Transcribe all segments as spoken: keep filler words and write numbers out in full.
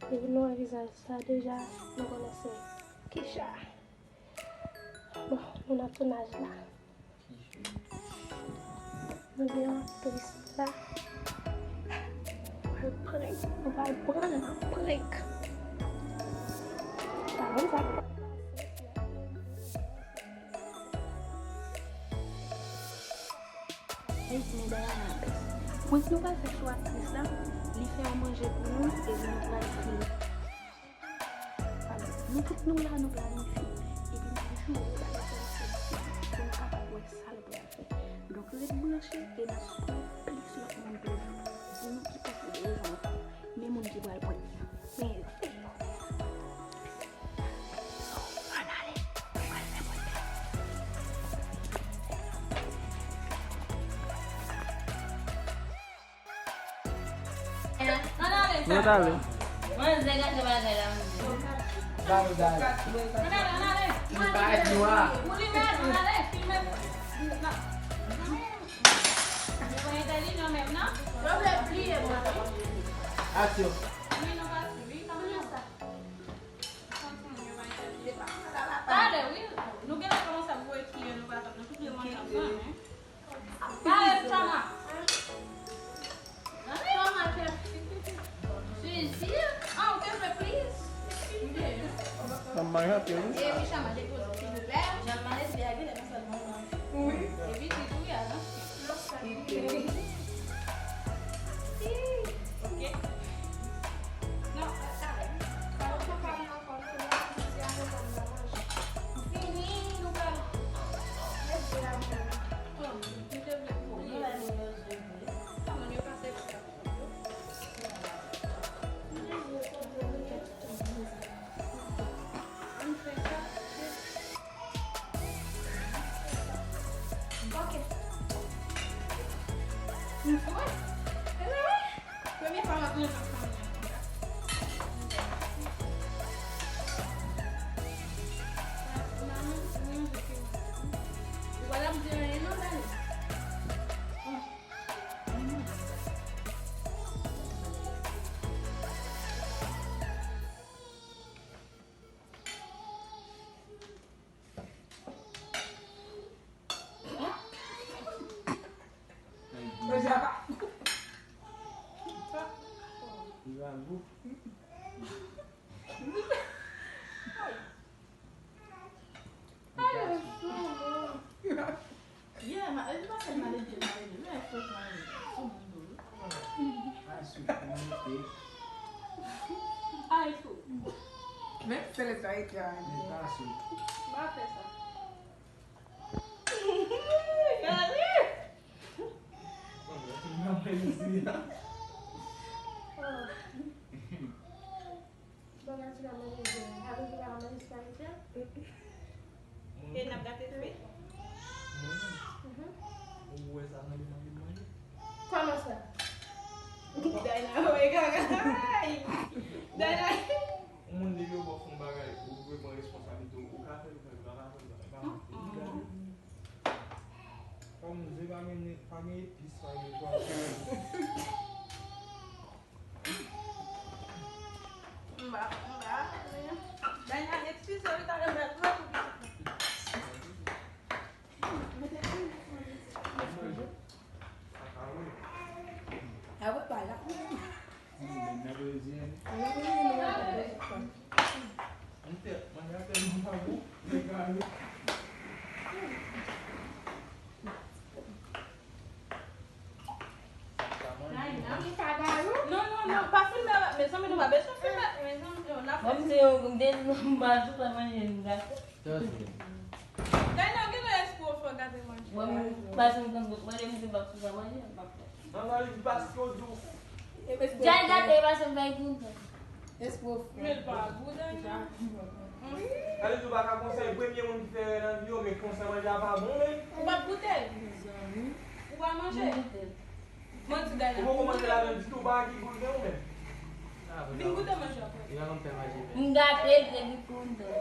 Depi nou wè vizaj sa deja, nou konnen se Keisha. Bon, nou nan tounaj la. Nou gen aktris la. Nou pral prank, nou pral prann nan prank. Talon sa. Li di medam la. Prank nou pral fè sou aktris la, li fè yon manje pou nou, epi nou pral fini. Nou tout nou la, nou planifye. Epi nou jwe bagay sa pou nou kapab wè sa l pral fè. Donk, ret branche e n ap prank plis lòt moun toujou. Di nou ki pòs li bezwen ankò. Men moun ki pral prank nan. Men yo. So, ann ale. Nou pral fè prank la. Ann ale. Ann ale. Manzè gate bagay la, manzè. Ann ale, ann ale. Li parèt nwa. Ou li menm, ann ale, filme. Yo pa entèlijan menm, non? Yo vle bliye mwen. Aksyon. Wi, nou pa swiv, wi, kòman sa? Talè, wi. Nou genlè kòmanse ap voye kriye, nou pa, nou tout le mond ap gade. Talè, Chama. Chama, chèf. Sezi. Ah, ou te vle plis? Sa m pa rapele. E wi, Chama, depoze, silvouplè. Jan m ale, se a genlè konsa l manman. Wi. Epi, ti tou, ya, non? Ok. Non, sa, sa, sa, Premye fwa m ap manje ak fanmi an konsa. Ou pa t ap di anyen non, Dani. Yeah, ma, epi pa sèl malede, malede, men fòk malede. Sou moun tou, wi. Ay, fou. Men se lè sa e ka. Pa fè sa. Gade. Bagay ti la manje, gade ti la manje sa li fè. E n ap gate fwi. Mhm. Ou wè sa nan li manje, manje? Kòman sa? Dayna, wè gaga. Dayna. Yon moun depi yo ba w fè yon bagay, ou dwe pran responsablite w. Ou ka fè l, ou pa ka fè l, ou pa ka fè l. Kòm je pa gen, pa gen epis, pa gen etwal. M pa, m pa, men, Dayna, eskize wi, talè m pral pran kou piti. Mete kou. Apre pa la. Non, non, non, pa filme, mezanmi, nou pa bezwen filme. Mezanmi, yo, n ap... Mwen, m te, m te, m pa sou sa manje, m gate. Dayna, ou genlè espri w fò gate manje. Mwen, m pase m konn manje, m te pa sou sa manje, m pa fè. Mwen pa vle di paske w di w. Djay gate, e pase m bay kontan. Espri w fò. Men l pa gou, Dayna. Ale di w pa ka konsèy premye moun ki fè erè nan vi yo, men konsèy manje a pa bon, men. Ou pa goute l? Ou pa manje? Manti, Dayna. Ou poko manje ladan ditou, pa ki goul gen ou menm. Vin goute manje a. M gate l depi kontan.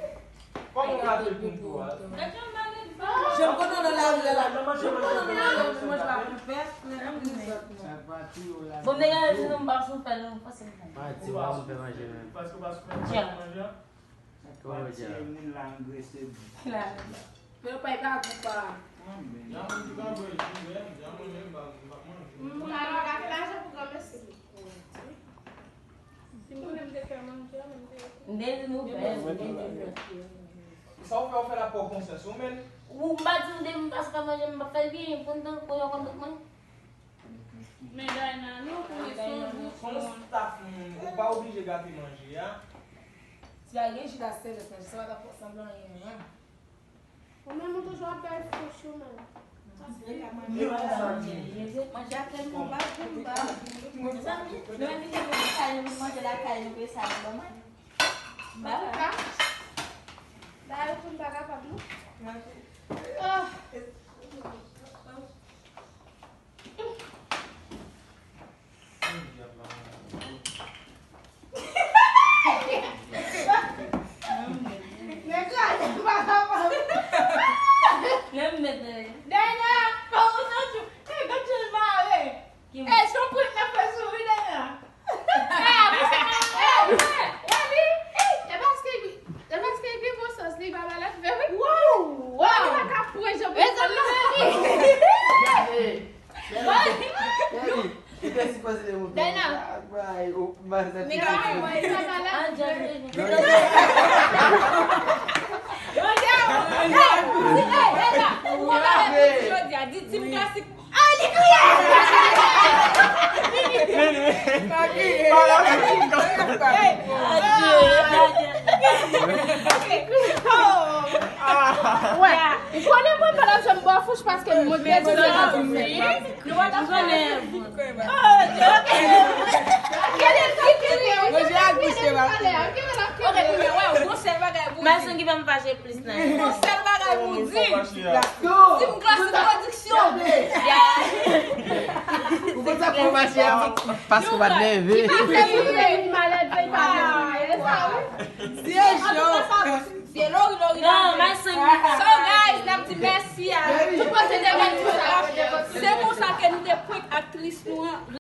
Kòman w gate l kontan? Gade jan l malede. Jan m konn nan lari la, jan m konn nan lari la, mwen pa konn fè, men anpil zòt non. Bon, m te gentan di nou m p ap sou fè, nou fòse m fè. Mati, w pa konn fè manje menm. Dja. Kòman dja? Moun la angrese. Men yo pa ka gou pa. Mwen pa ka fè lajan pou granmesi. Si m konnen m te fè manje, men m te. M te di nou fè, m te di nou fè. Sa w fè, w fè l ap pran konsyans ou, men. Ou m pa di m te, m pa ka manje, m pa fè l byen, pou n tan, pou yo konn tout mwen. Men Dayna, nou konnen se yon gwo moun. Staff moun, ou pa oblije gate manje a. Si a gen ji la sèvis nan, sa pa t ap sanble anyen, non. Ou menm ou toujou ap bay fouch ou menm. Manje a tèlman ba pou m ba. Mezanmi, nou menm ki gen pou lakay nou, pou manje lakay nou, pou sa nou ban mwen. Ba. Ba yo pou m pa kapab non. Ah. Nèg la, li pa kapab. Lè m met, eh. Dayna, pa ou santi w? Eh, gad jan l mare. Eh, se yon prank n ap fè sou ou wi, Dayna. Eh, eh, eh, wè li. Eh, e paske li, e paske li gen bon sans, li pa malad, men wi. Wow, wow. Li pa ka pran jan pou li pran non. Gade. Gade. Li te sipoze te monte. Dayna. Bay, o, bay, sa te. Nèg la, mwen, li pa malad. Jodi a, di Team Classic. Ay, li kriye! Wè, ou konnen mwen pa t ap janm ba w fouch paske m mwen bezwen. Nou pa t ap janm. Manje ak bouch se pa pye. Ok, kounye a, wè, yon sèl bagay pou di. Mason ki fè m fache plis nan. Yon sèl bagay pou di. Team Classic Production. Ou konn sa pou fache a? Paske w pa t leve. Ki pa fè moun vin malad, vin pa malad. Se sa, wi. Dye Jean. Se lori, lori. Non, my son. So, guys, n ap di mèsi a tout pase de mèt sa. Se konsa ke nou te prank aktris nou an.